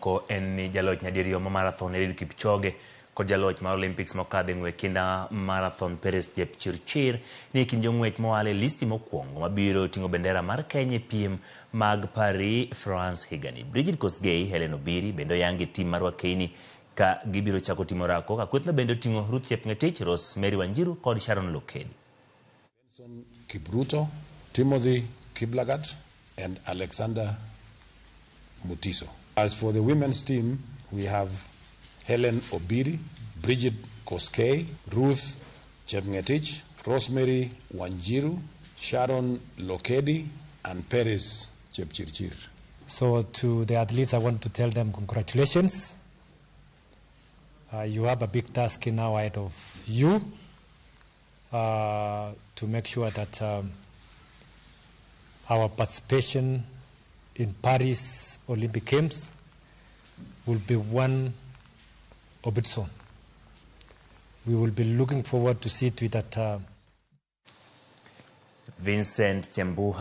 Ko en ni jaloch nyadiriyo ma marathon Eliud Kipchoge kod jaloch mar Olympics mokadho e ng'we kinda marathon Peres Jepchirchir ni e kind jong'wech mowal e listi mokwongo mabiro ting'o bendera mar Kenya e piem mag Paris, France higani. Brigid Kosgei, Hellen Obiri bende oyangi e tim mar Wakeini ka gibiro chako timo orako ka kwethno bende oting'o Ruth Chepngetich, Rosemary Wanjiru kod Sharon Lokedi. Benson Kipruto, Timothy Kiplagat, and Alexander Mutiso. As for the women's team, we have Hellen Obiri, Bridget Koskei, Ruth Chepngetich, Rosemary Wanjiru, Sharon Lokedi, and Peres Chepchirchir. So to the athletes, I want to tell them congratulations. You have a big task now ahead of you to make sure that our participation in Paris Olympic Games will be one of its own. We will be looking forward to see to it that Vincent Chembuha.